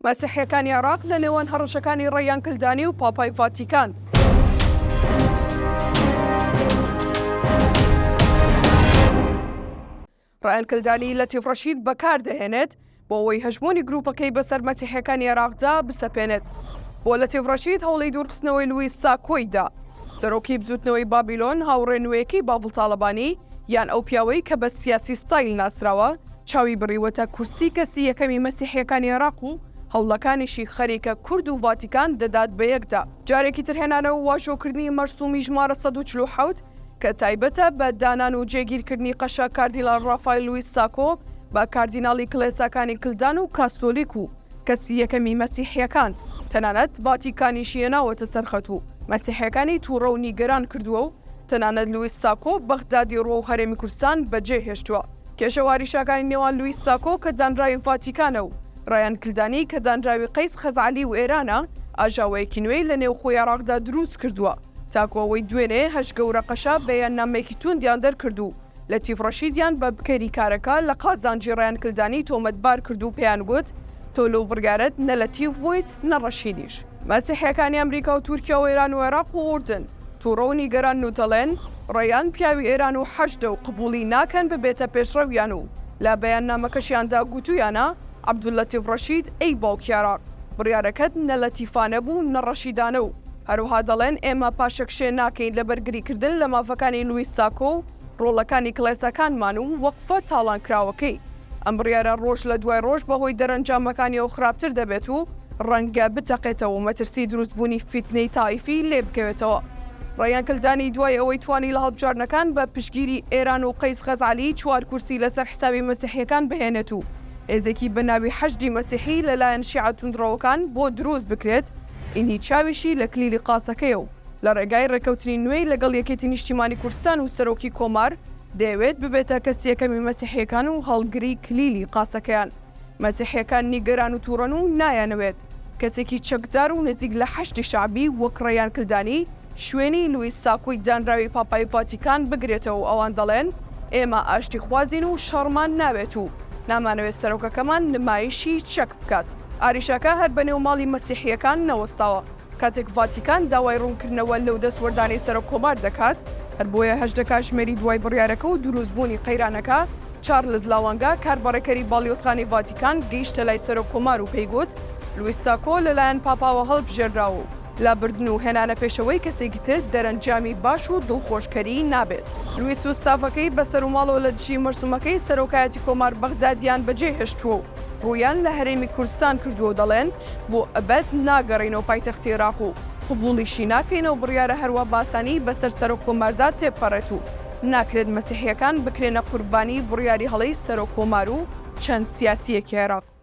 مەسیحیەکانی عێراق لە نێوان هەڕەشەکانی ڕەیان کلدانی و پاپای ڤاتیکان. ڕەیان کلدانی لەتیف ڕەشید بەکار دەهێنێت بۆ ئەوەی هەژموونی گرووپەکەی بەسەر مەسیحیەکانی عێراقدا بسەپێنێت. بۆ لەتیف ڕەشید هەوڵی دوورخستنەوەی لویس ساکۆی دا. سەرۆکی بزووتنەوەی بابیلۆن، هاوڕێ نوێیەکەی باڤڵ تاڵەبانی، یان ئەو پیاوەی کە بە سیاسی ستایل ناسراوە، چاوی بڕیوەتە کورسی کەسی یەکەمی مەسیحییەکانی عێراق و هەوڵەکانیشی خەریکە کورد و ڤاتیکان دەدات بە یەکدا. جارێکی تر هێنانەوە و واژۆکردنی مەرسومی ژمارە 147 کە تایبەتە بە دانان و جێگیرکردنی قەشە کاردیناڵ ڕافایل لویس ساکۆ بە کاردیناڵی کڵێساکانی کلدان و کاسۆلیک و کەسی یەکەمی مەسیحییەکان، تەنانەت ڤاتیکانیشی هێناوەتە سەر خەت و مەسیحییەکانی تووڕە و نیگەران کردووە و تەنانەت لویس ساکۆ بەغدادی ڕووەو هەرێمی کوردستان بەجێ هێشتووە. کێشە و ئاریشاکانی نێوان لویس ساکۆ کە دانراوی ڤاتیکانە و ڕەیان کلدانی کە دانراوی قەیس خەزعەلی و ئێرانە، ئاژاوەیەکی نوێی لە نێوخۆی عێراقدا دروست کردووە تاکو ئەوەی دوێنێ هەشت گەورە قەشە بەیاننامەیەکی تووندیان دەرکرد و لەتیف ڕەشیدیان بە بکەری کارەکە لە قازانجی ڕەیان کلدانی تۆمەتبار کرد و پێیان گوت، تۆ لەو بڕیارەت نە لەتیف بوویت نە ڕەشیدیش. مەسیحییەکانی ئەمریکا و تورکیا و ئێران و عێراق و ئوردن توڕە و نیگەرانن و دەڵێن، ڕەیان پیاوی ئێران و حەشدە و قبوڵی ناکەن ببێتە پێشڕەویان و لە بەیاننامەکەشیاندا گوتوویانە، عەبدوللەتیف ڕەشید ئەی باوکی عێراق، بڕیارەکەت نە لەتیفانە بوو نە ڕەشیدانە و هەروەها دەڵێن ئێمە پاشەکشێ ناکەین لە بەرگریکردن لە مافەکانی لویس ساکۆ و ڕۆڵەکانی کڵێساکانمان و وەقفە تاڵانکراوەکەی. ئەم بڕیارە ڕۆژ لە دوای ڕۆژ بەهۆی دەرەنجامەکانیەوە خراپتر دەبێت و ڕەنگە بتەقێتەوە و مەترسی دروستبوونی فیتنەی تائیفی لێ بکەوێتەوە. ڕەیان کلدانی دوای ئەوەی توانی لە هەڵبژاردنەکان بە پشتگیری ئێران و قەیس خەزعەلی چوار کورسی لەسەر حسابی مەسیحیەکان بهێنێت و هێزێکی بە ناوی حەشدی مەسیحی لەلایەن شیعە توندڕەوەکان بۆ دروست بکرێت، ئیدی چاویشی لە کلیلی قاسەکەیە و لە ڕێگای ڕێکەوتنی نوێی لەگەڵ یەکێتی نیشتیمانی کوردستان و سەرۆکی کۆمار دەیەوێت ببێتە کەسی یەکەمی مەسیحیەکان و هەڵگری کلیلی قاسەکەیان. مەسیحیەکان نیگەران و توڕەن و نایانەوێت کەسێکی چەکدار و نزیک لە حەشدی شەعبی وەک ڕەیان کلدانی شوێنی لویس ساکۆی دانراوی پاپای ڤاتیکان بگرێتەوە و ئەوان دەڵێن ئێمە ئاشتیخوازین و شەڕمان ناوێت و نامانەوێت سەرۆکەکەمان نمایشی چەک بکات. ئاریشەکە هەر بەنێو ماڵی مەسیحییەکان نەوەستاوە، کاتێک ڤاتیکان داوای ڕوونکردنەوە لەو دەستوەردانەی سەرۆککۆمار دەکات، هەر بۆیە 18 کاژمێری دوای بڕیارەکە و دروستبوونی قەیرانەکە، چارلز لاوانگا کاربەڕێکەری باڵیۆزخانەی ڤاتیکان گەیشتە لای سەرۆککۆمار و پێی گوت، لویس ساکۆ لەلایەن پاپاوە هەڵبژێرراوە و لابردن و هێنانەپێشەوەی کەسێکی تر دەرەنجامی باش و دڵخۆشکەری نابێت. لویس و ستافەکەی بە سەروماڵەوە لە دژی مەرسومەکەی سەرۆکایەتی کۆمار بەغدادیان بەجێهێشتووە و ڕوویان لە هەرێمی کوردستان کردووە و دەڵێن، بۆ ئەبەد ناگەڕێینەوە پایتەختی عێراق و قبوڵیشی ناکەین و بڕیارە هەروا باسانی بەسەر سەرۆک کۆماردا تێبپەڕێت و ناکرێت مەسیحییەکان بکرێنە قوربانی بڕیاری هەڵەی سەرۆک کۆمار و چەند سیاسییەکی عێراق.